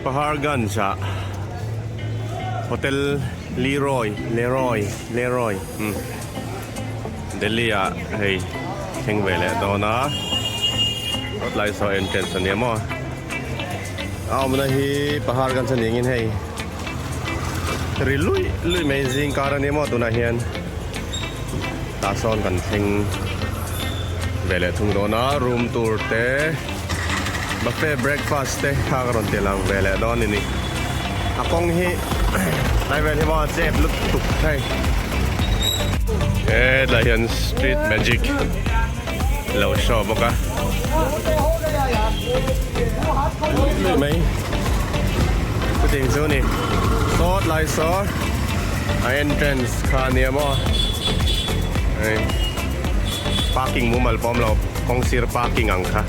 Paharganj ah Hotel Leroy Leroy Leroy umm Delhi ah hei thleng ve leh dawn a tlai saw entrance a nia maw a awmna hi Paharganj a ni angin hei ri luih luih mai zing kar a nia maw tunah hian tah sawn kan thleng ve leh thung dawn a room tur te buffet breakfast te kha ka rawn ti lang ve leh dawn a ni a kawng hi tlai vel hi maw a chep lutuk hei hetlai hian street magic lo show bawk a luih luih mai chutiang chu a ni saw tlai saw a entrance kha a nia maw hei parking mumal pawh awm lo kawng sir parking ang kha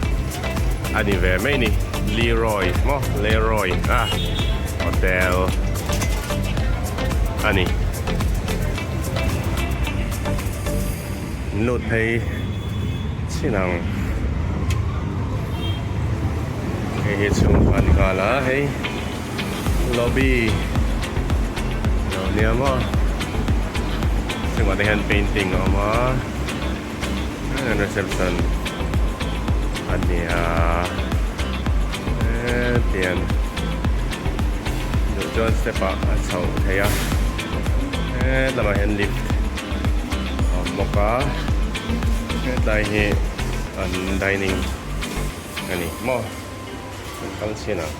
a ni ve mai a ni Leroy maw Leroy a hotel a ni. Lut phei chin ang. Hei hi chhung kha a ni nghal a, hei lobby lo nia maw chungah te hian painting a awm a reception a nia hetiang duh chuan step ah a chhoh theih a hetlaiah hian lift. A awm bawk a hetlai hi an dining a ni maw an kal chin ang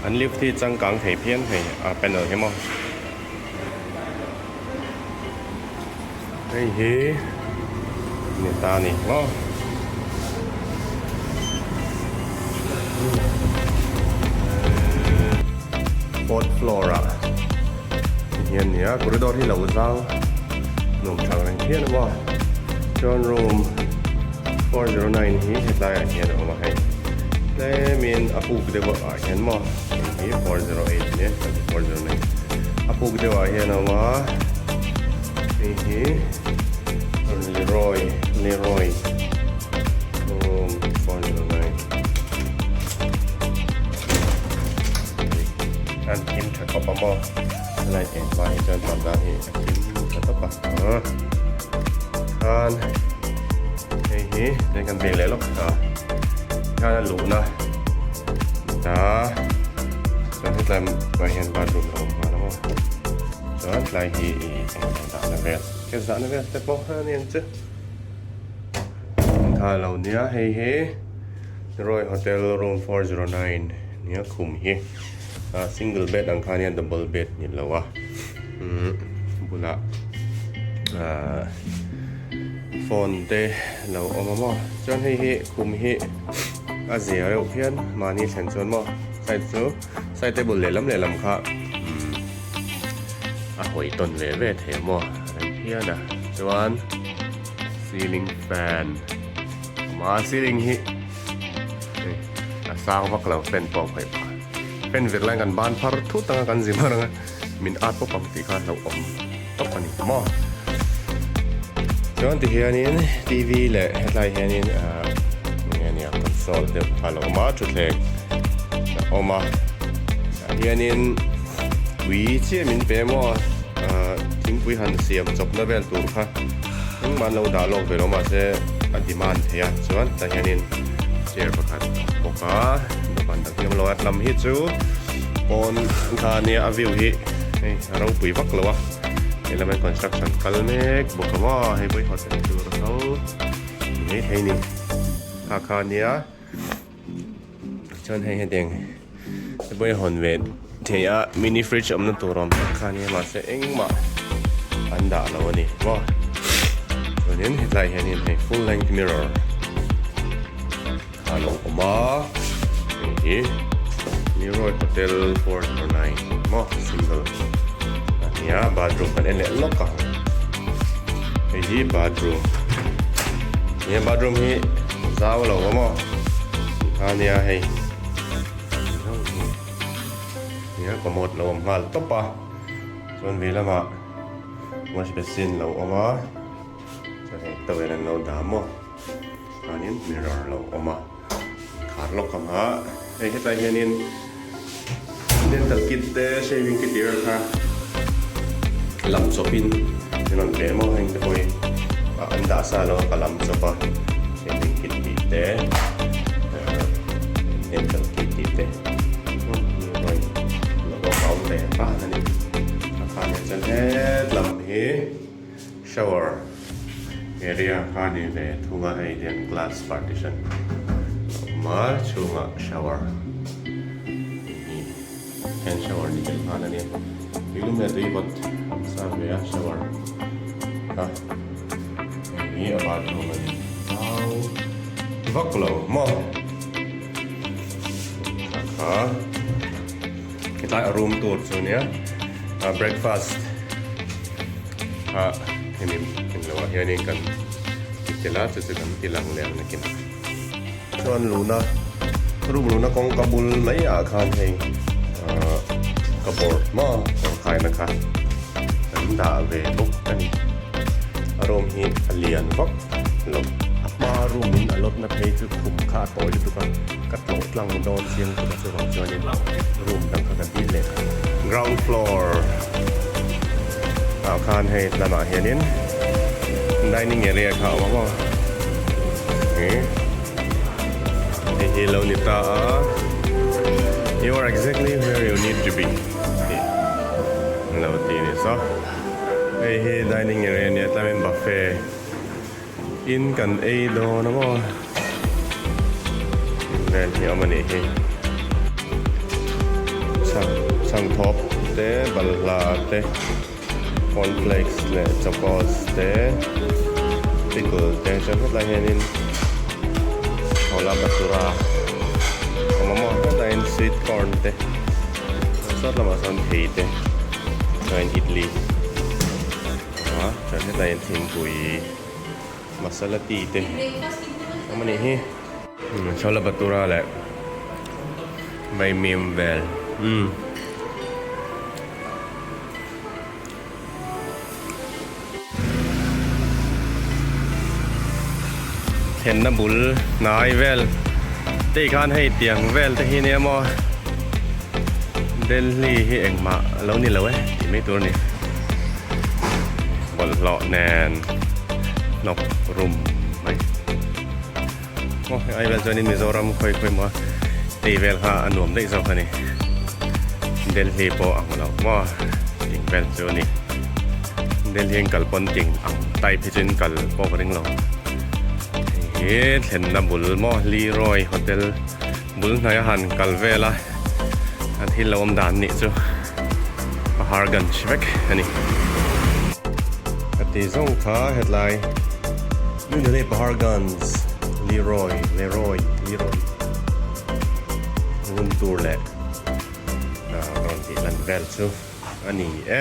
an lift hi changkang thei phian hei a panel hi maw hei hi ni ta a ni maw. Fourth floor ah hian nia corridor hi lo zau nuam thang reng phian a maw chuan room 409 hi hetlai ah hian a awm a hei tlemin a puk deuh ah hian maw hei hi 408 ania 409 a puk deuh ah hian a awm a hei hi Leroy Leroy room 409. An thim tha khawp a maw helai eng hma hi chuan parda hi a thim tha tawp a khan hei hi tlem kan beng leh lawk a khan a luhna ta chuan hetlai ah hian bathroom a awm nghal a maw chuan tlai hi eng dahna vel ke zahna vel te pawh a ni ang chu kha lo nia hei hi. Roy Hotel room 409 nia khum hi ah single bed ang kha nia double bed ni lo a umm bulah ah phone te lo awm a maw chuan hei hi khum hi a zia reuh phian mahni thlen chuan maw side chu side table lehlam lehlam kha umm a hawi tawn ve ve thei a maw a rem phian a chuan ceiling fan. Ama ceiling hi hei a sang vak lo fan pawh a khawih phah fan vir lai kan ban phar thut anga kan zi mar anga min at pawp ang tih kha hlauhawm tawp a ni maw chuan ti hianin T V leh hetlai hianin ah enge nia console deuh kha a lo awm a thutthleng a awm a tah hianin tui chiah min pe maw ah thingpui han siam chawpna vel tur kha. Engmah an lo dah lawk ve lo mahse a demand thei a chuan tah hianin chair pakhat bawk a dawhkan dang hi a awm lo a lam hi chu pawn kha ania a view hi hei a ropui vak lo a he lamah hian construction kal mek bawk a maw hei pawh hi hotel tur ho ni mai thei a ni kha kha ania chuan hei hetiang te pawh hi a hawn ve thei a mini fridge awmna tur awm tak kha ania mahse engmah an dah lo a ni maw chuanin hetlai hianin hei full length mirror a lo awm a hei hi Leroy Hotel 409 maw single a nia bathroom kan en leh lawk ang hei hi bathroom nia bathroom hi zau lo a maw. Kha nia hei nia commode lo awm nghal tawp a chuan vei lamah wash basin lo awm a chuan hei towel an lo dah maw chuanin mirror lo awm a khar lawk ang a. Hei hetlai hianin dental kit te shaving kit tih kha lam chawpin min rawn pe maw heng te pawh hi an dah sa lo a ka lam chawp a shaving kit tih te dental kit tih te logo a awm ve fan a ni a khan hian chuan hetlam hi shower area kha a ni ve thung a hei hian glass partition a awm a chhungah shower hi hand shower ni tel nghal a ni tuilum leh tui vawt an sa ve a shower kha hei hi a bathroom a ni zau vak lo maw kha hetlai a room tur chu nia breakfast a hemi englo ah hianin kan ti tel a chu chu kan ti lang leh ang nakin chuan luna room luna kawngka bul mai ah khan hei ah cupboard maw kawrkhaina kha kan dah ve bawk a ni a room hi a lian vak lo a hma room in a lawtna phei chu khum kha a tawi lutuk a ka tlawh tlang dawn chiang tuk a chuvang chuanin room dang kha ka dil leh ground floor ah khan hei lamah hianin dining area kha a awm a maw ih hei hi lo ni ta a you are exactly where you need to be tih an lo ti a ni saw hei hi dining area a nia tlaiin buffet In kan ei dawn a maw? Vel hi a awm a nih hi. Chhang chhangthawp te balhla te cornflakes leh chocos te pickle te chuan hetlai hianin chhola bhatura a awm a maw hetlaiin sweet corn te sawt lamah sawn thei te chuan idli. A chuan hetlai hian thingpui masala tea te awm a nih hi. Chhola bhatura leh vaimim vel umm. Thlenna bul hnai vel te khan hei tiang vel te hi nia maw Delhi hi engmah a lo ni lo e tih mai tur a ni bawlhhlawh nen hnawk rum mai aw hei ai vel chuanin Mizoram khawi khawi maw tei vel kha a nuam daih zawk a ni Delhi pawh ang lo maw ting vel chu a ni Delhi an kal pawn ting ang type hi chu in kal pawh ka ring lo hei hi thlenna bul maw Leroy hotel bul hnaih a han kal vel a a thil lo awm dan nih chu Paharganj vek a ni. Ka ti zawng kha hetlai New Delhi Paharganj Leroy Leroy Leroy room tour leh ka rawn tih lan vel chu a ni e.